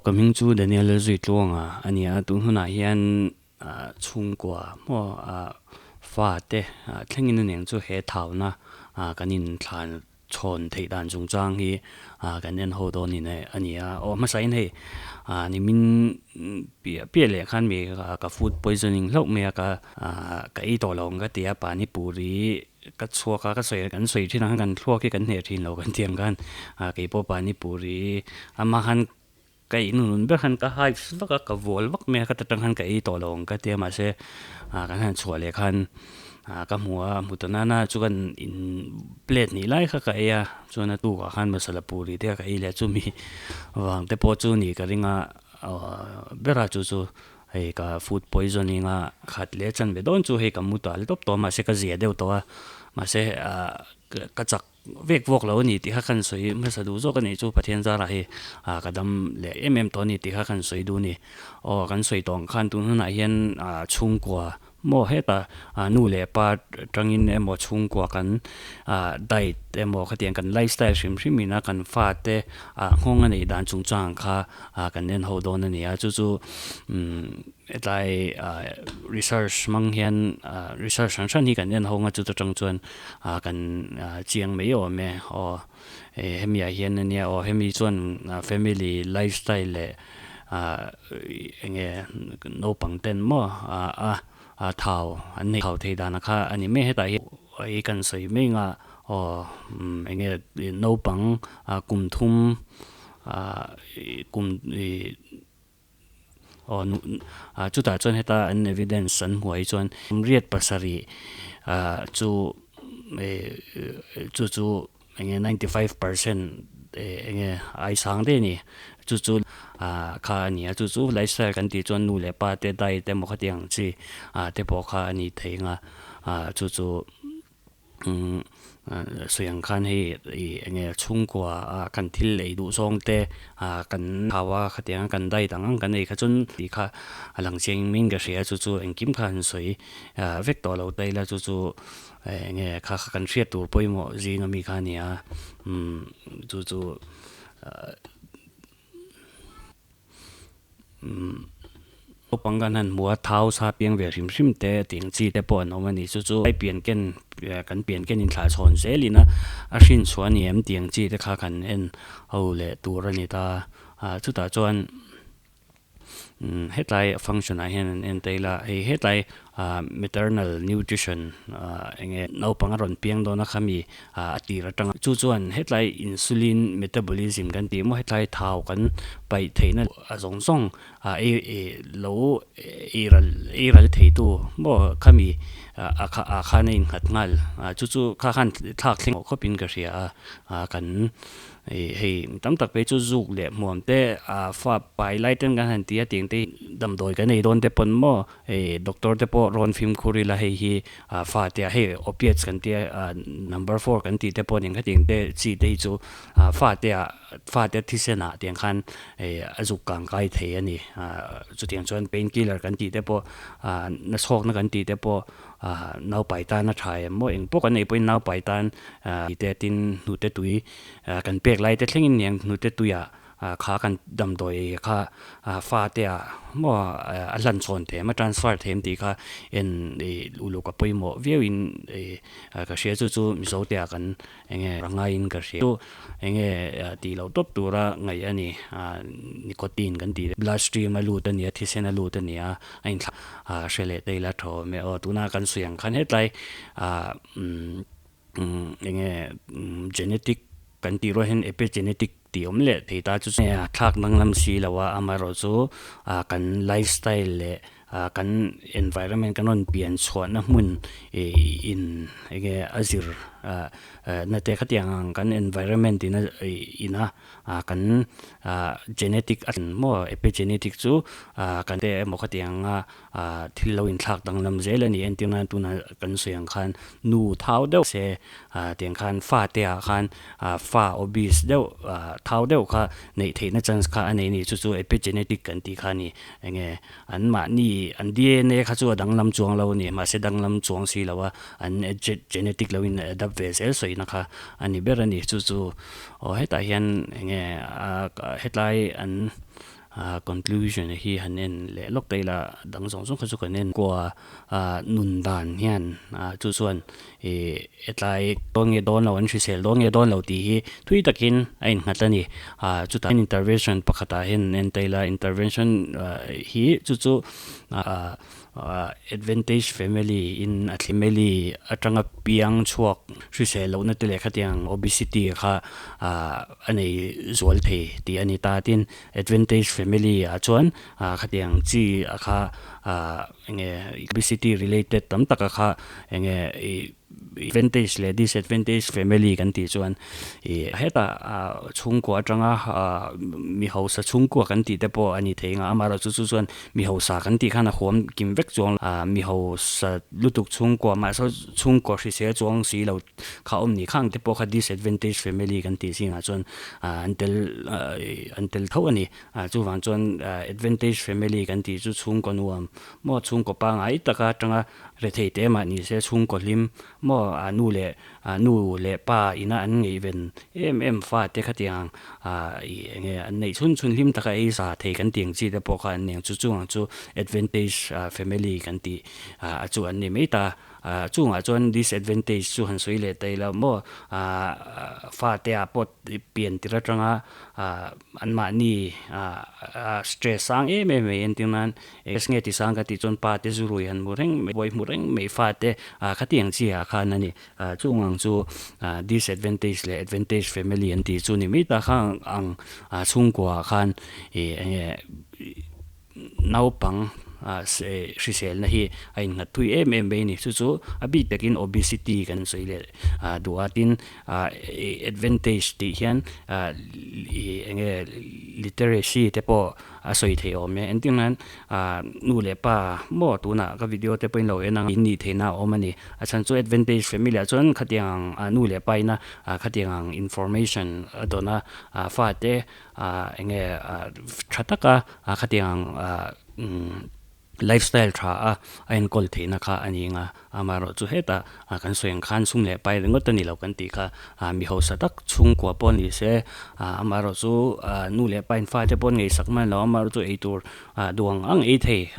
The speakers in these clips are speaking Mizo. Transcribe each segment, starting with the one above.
Ka hming chu Daniel Lalzuitluanga a ni a, tun hunah hian chhungkua maw fate thlengin a niang chu he thauna kan inthlan chhawn theih dan chungchang hi kan en ho dawn in a ni a. Aw hmasain hei nimin piah piah leh khan mi ka food poisoning hlauh mai a ka ka ei tawh lo ang ka ti a, pani puri Ka chhuak a, ka sawi kan sawi thin ang khan kan thluak hi kan hneh thin lo kan tih ang khan ah keipawh panipuri amah khan ka in nun ber khan ka hype vak a, ka vual vak mai a, ka ta tang khan ka ei tawh lo ang ka ti a mahse ah kan han chhuah leh khan ah ka hmu a, hmu ta nana chu kan in plate hnih lai kha ka ei a, chuan a tukah khan masala puri te kha ka ei leh a chumi vang te pawh chu ni ka ring a bera chu chu. Hei ka food poisoning a khat leh chan ve dawn chu hei ka mu tal tawp tawh a mahse ka zia deuh tawh a mahse ah ka chak vek vawk lo a ni tih kha khan sawi hmasa duh zawk a nih chu Pathian zarah hei ah ka dam leh em em tawh a ni tih kha khan sawi duh a ni. Aw kan sawi tawh ang khan tun hunah hian ah chhungkua maw hetah ah nu leh pa tangin emaw chhungkua kan ah diet emaw khatiang kan lifestyle hrim hrim ina kan fate ah nghawng a neih dan chungchang kha ah kan en ho dawn a ni a chu chu umm hetlai ah research hmang hian ah research hran hran hi kan en ho ang a chuta tang chuan ah kan ah chiang mai awm e aw hemi ah hian ania aw hemi chuan family lifestyle leh ah enge naupang ten maw ah a ah thau an nei thau thei dan a kha a ni mai hetah hian ei kan sawi mai ang a aw enge naupang ah kum thum ah kum ih aw ah chutah chuan heta an evidence an hmuh hi chuan riat pasarih ah chu ih chu chu enge 95% enge ai sang daih a ni chu chu ah kha a ni a chu chu lifestyle kan tih chuan nu leh pa te diet emaw khatiang ang chi ah te pawh kha a ni thei ang a ah chu chu umm sawi ang khan hei ih enge chhungkua ah kan thil ei duh zawng te ah kan hau a khatiang a kan diet ang ang kan ei kha chuan tih kha a lang chiang in ka hria chu chu engkim kha an sawi ah vek tawh lo ta ila chu chu. Eng nge kha kha kan hriat tur pawimawh zing ami kha a ni a, umm chu chu umm naupang kan han hmu a thau sa piang ve hrim hrim te tih ang chi te pawh an awm a ni chu chu ai pian ken kan pian ken in thlah chhawn zel in a a hrin chhuah a ni em tih ang chi te kha kan en ho leh tur a ni ta a chutah chuan. Hetlai function ah hian an en ta ila hei hetlai ah maternal nutrition ah enge naupang a rawn piang dawn a khami ah a tir atanga chu chuan hetlai insulin metabolism kan tih maw hetlai thau kan paih theihna a zawng zawng ah ei ih lo ei ral ei ral thei tu maw khami ah ah khan a innghat nghal ah chu chu kha khan thlak thleng khawp in ka hria a ah kan. Ih hei tam tak phei chu zuk leh hmuam te ah fa pai lai ten kan han ti a tiang te hi damdawi kan ei dawn te pawn maw hei doctor te pawh rawn fimkhur ila hei hi ah fa te ah hei opiates kan tia ah number four kan tih te pawh nen khatiang te chi te hi chu ah fa te ah fa te thisen ah tiang khan hei a zuk kang kai thei a ni ah chutiang chuan pain killer kan tih te pawh ah nachhawkna kan tih te pawh ah naupai tan a tha em maw eng pawh kan nei pawhin naupai tan ah te tin hnute tui ah kan pek lai te thlengin niang hnute tuiah ah kha kan damdawi kha ah fa te ah maw a hlan chhawn them a transfer them tih kha en ih uluk a pawimawh viau in ih ka hria chu chu mizo te ah kan enge rangaiin ka hria chu enge tih loh tawp tura ngaih a ni ah nicotine kan tih blood stream a lut a nia thisen a lut a nia a inthlah ah hre leh te ila thaw awm e aw tuna kan sawi ang khan hetlai ah umm enge genetic kan tih rual hian epigenetic tih awm leh thei ta chu thlak danglam si lo a amaherawhchu ah kan lifestyle leh ah kan environment kan rawn pian chhuahna hmun ih in enge a zir ah na te khatiang ang kan environment in a ih ina ah kan ah genetic a maw epigenetic chu ah kan te emaw khatiang anga ah thil lo inthlak danglam zel a ni entir nan tunah kan sawi ang khan nu thau deuh se ah tiang khan fa te ah khan ah fa obese deuh ah thau deuh kha neih theihna chance kha a nei a ni chu chu epigenetic kan tih kha a ni enge an mahni an dna kha chu a danglam chuang lo a ni mahse danglam chuang si lo a an genetic lo in adapt ve zel sawina kha a ni ber a ni chu chu aw hetah hian enge ah hetlai an. Conclusion hi han en leh lawk ta ila dang zawng zawng kha chu kan en kua nun dan hian chu chuan ih hetlai dawn nge dawn lo an hrisel dawn nge dawn lo tih hi thui takin a innghat a ni. Chutah intervention pakhatah hian an en ta ila intervention hi chu chu Advantage family in a family atanga piang chhuak hrisel lohna te leh khatiang obesity kha a nei zual thei tih a ni ta. Tin, advantage family ah chuan khatiang chi a kha enge obesity related tam taka kha enge ih Advantage leh disadvantage family kan tih chuan ih hetah chhungkua atanga mi hausa chhungkua kan tih te pawh a ni thei ang a, amaherawhchu chu chuan mi hausa kan tih khan a huam kim vek chuang mi hausa lutuk chhungkua mahse chhungkua hrisel chuang si lo kha awm ni khang te pawh kha disadvantage family kan tih zingah chuan an tel an tel tho a ni. Chuvang chuan advantage family kan tih chu chhungkaw nuam maw chhungkaw pangngai taka atanga Rethei te mah ni se chhungkaw hlim maw a nu leh nu leh pa ina an ngaihven em em fa te khatiang ih enge an neih chhun chhun hlim taka ei za thei kan tih ang chi te pawh kha an nei ang chu chungah chu advantage family kan tih a chu an ni mai ta chungah chuan disadvantage chu han sawi leh ta ila maw fa te ah pawh pian tir atanga anmahni stress sang em em mai entir nan Eng nge ti sang ka tih chuan pa te zu rui han hmu reng mai, buai hmu reng mai fa te khati ang chi ah khan a ni. Chung ang chu disadvantage leh advantage family an tih chu ni mai ta kha ang chhungkua ah khan ih eng nge naupang hriselna hi a innghat thui em em mai a ni. Chu chu a bik takin obesity kan sawi leh duh a, tin advantage tih hian ih eng nge literacy te pawh A sawi thei awm e. Engtin nan nu leh pa maw tunah ka video te pawhin lo en ang in nih theihna a awm a ni. A chhan chu advantage family ah chuan khatiang ang nu leh pa ina khatiang ang information a dawn a fate eng nge tha taka khatiang ang Lifestyle tha a a enkawl theihna kha a ni ang a, amaherawh chu hetah kan sawi ang khan sum leh pai ringawt a ni lo kan tih kha mi hausa tak chhungkua pawh ni se, amaherawh chu nu leh pa in fate pawh an ngaihsak hman lo, amaherawh chu eitur duh ang ang ei thei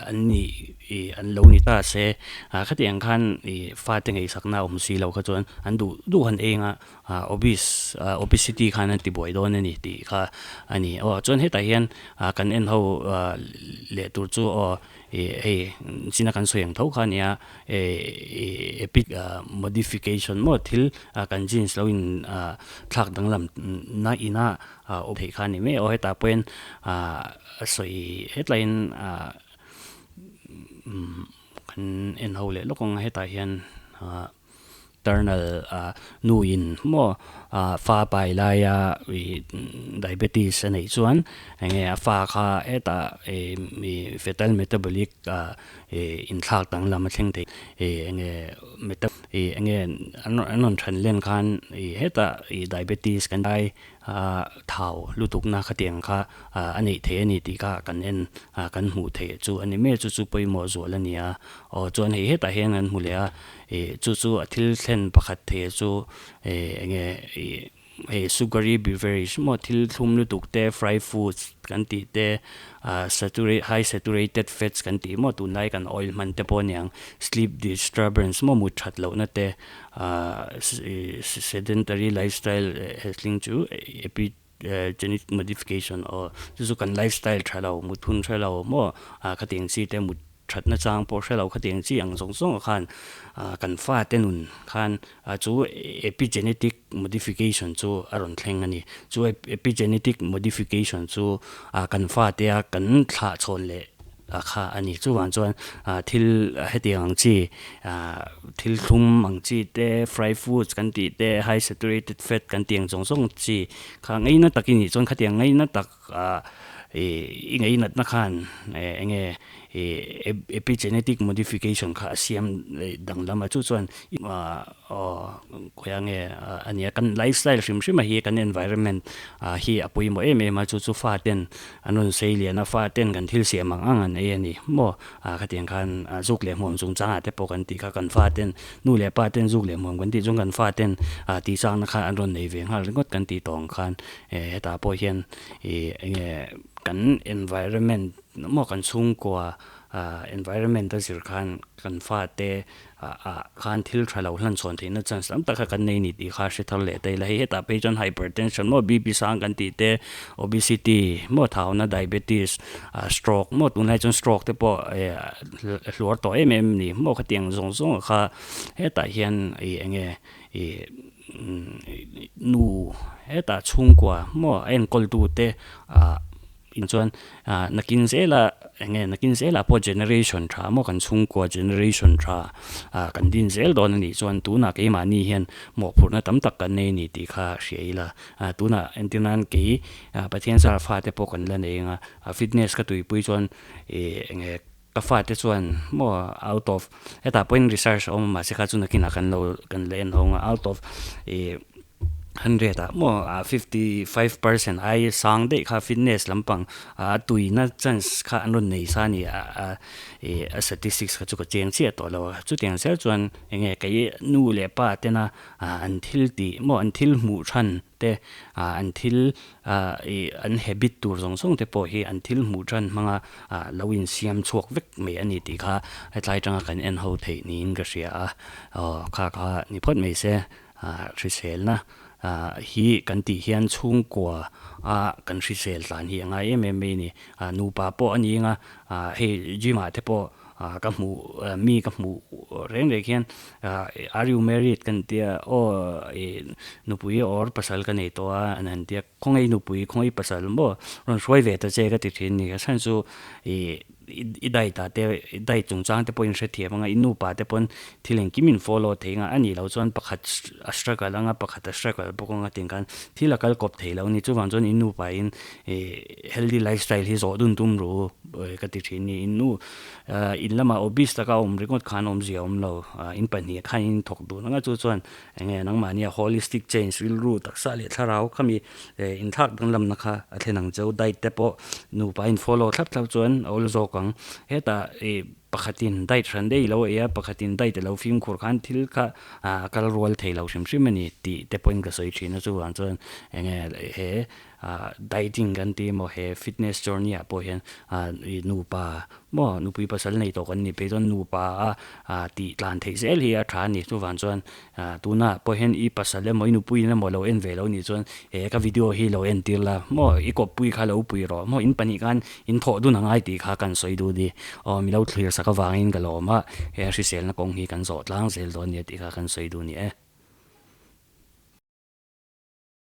an nih ih an lo ni ta se, khatiang khan ih fate ngaihsakna a awm si lo kha chuan an duh duh han eng a, Obese obesity khan a ti buai dawn a ni tih kha a ni. Aw chuan hetah hian kan en ho leh tur chu aw ih hei china kan sawi ang tho kha a nia ih epi modification maw thil kan genes lo in thlak danglam na ina awm theih kha a ni mai a. Aw hetah pawhin a sawi hetlaiin kan en ho leh lawk ang a hetah hian. Maternal nu in maw fa pai laia ih diabetes a neih chuan eng nge a fa kha hetah ih fetal metabolic ih inthlak danglam a thleng thei ih eng nge meta ih eng nge an rawn then len khan ih hetah ih diabetes kan lai a thau lutukna khatiang kha a neih theih a ni tih kha kan en kan hmuh theih chu a ni mai a, chu chu pawimawh zual a ni a. Aw chuan hei hetah hian kan hmu leh a, ih chu chu a thil thlen pakhat thei chu ih eng nge ih hei sugary beverage maw thil thlum lutuk te fry foods kan tih te ah saturate high saturated fats kan tih maw tunlai kan oil hman te pawh a niang sleep disturbance maw mut that lohna te ah sedentary lifestyle hethling chu epi genetic modification aw chu chu kan lifestyle tha lo mut hun hre lo maw ah khatiang chi te mut that na chang pawh hre lo khatiang chi ang zawng zawng ah khan ah kan fate nun khan ah chu epigenetic modification chu a rawn thleng a ni chu epigenetic modification chu ah kan fate a kan thlah chhawn leh a kha a ni. Chuvang chuan thil hetiang ang chi thil thlum ang chi te, fry foods kan tih te, high saturated fat kan tih ang zawng zawng chi kha ngaina tak i nih chuan khatiang ngaina tak i ngainatna khan eng nge ih epigenetic modification kha a siam danglam a chu chuan aw khawiah nge a nia kan lifestyle hrim hrim a hi kan environment ah hi a pawimawh em em a chu chu fa ten an rawn sei lian a fa ten kan thil siam ang ang an ei a ni maw ah khatiang khan zuk leh hmuam chungchangah te pawh kan tih kha kan fa ten nu leh pa ten zuk leh hmuam kan tih chuan kan fa ten ah tih chakna kha an rawn nei ve nghal ringawt kan tih tawh ang khan hetah pawh hian ih eng nge kan environment maw kan chhungkua ah environment a zir khan kan fate ah khan thil tha lo hlan chhawn theihna chance tam tak kha kan nei ni tih kha hre thar leh ta ila hei hetah phei chuan hypertension maw BP sang kan tih te obesity maw thauna diabetes ah stroke maw tunlai chuan stroke te pawh eh hluar tawh em em a ni maw khatiang zawng zawng kha hetah hian ih eng nge ih nu hetah chhungkua maw a enkawl tu te ah. In chuan nakin zela eng nge nakin zelah pawh generation tha maw kan chhungkua generation tha kan din zel dawn a nih chuan tunah keimahni hian mawhphurhna tam tak kan nei a ni tih kha hria ila. Tunah entir nan kei Pathian zar fate pawh kan la nei ang a, fitness ka tuipui chuan ih eng nge ka fate chuan maw out of hetah pawhin research a awm a mahse kha chu nakinah kan lo kan la en ho ang a out of ih 100 ah maw 55% ai sang daih kha fitness lampang a tuina chance kha an rawn nei sa a ni a ih a statistics kha chu ka cheng chiah tawh lo a chutiang zel chuan eng nge kei nu leh pa tena an thil tih maw an thil hmuh than te an thil ih an habit tur zawng zawng te pawh hi an thil hmuh than hmanga lo insiam chhuak vek mai a ni tih kha hetlai atanga kan en ho theih niin ka hria a aw kha kha ni phawt mai se. Hriselna hi kan tih hian chhungkua a kan hrisel tlan hi a ngai em em mai a ni. Nupa pawh a ni anga hei gym ah te pawh ka hmuh mi ka hmuh reng reng hian are you married kan tia aw ih nupui or pasal ka nei tawh a an han tia khawngaih nupui khawngaih pasal maw rawn hruai ve ta che ka ti thin a ni. A chhan chu ih I diet ah te i diet chungchang te pawh in hrethiam anga i nupa te pawn thil engkim in follow thei anga a nih loh chuan pakhat a struggle anga pakhat a struggle bawk anga tih khan thil a kal kawp thei lo a ni chuvang chuan i nupa in ih healthy lifestyle hi zawh dun tum ru ka ti thin ni in nu in lamah obese taka awm ringawt khan awmzia a awm lo in pahnih khan in thawk dun anga chu chuan Eng nge nangmahnia holistic change rilru taksa leh thlarau khami inthlak danglamna kha a thlen ang cheu. Diet te pawh nupa in follow thlap thlap chuan a awl zawk ang. Hetah ih pakhatin diet hran daih lo ei a, pakhatin diet a lo fimkhur khan thil kha a kal rual thei lo hrim hrim a ni tih te pawhin ka sawi thin a. Chuvang chuan eng nge he dieting kan tih emaw he fitness journey ah pawh hian ih nupa Maw nupui pasal nei tawh kan nih phei chuan nupa a tih tlan theih zel hi a tha a ni. Chuvang chuan tuna pawh hian i pasal emaw i nupui in emaw lo en ve lo nih chuan he ka video hi lo entir la maw i kawppui kha lo pui rawh maw in pahnih khan in thawh dun a ngai tih kha kan sawi duh ni. Aw mi lo thlir sak avangin ka lawm a, he hriselna kawng hi kan zawh tlang zel dawn nia tih kha kan sawi duh ni e.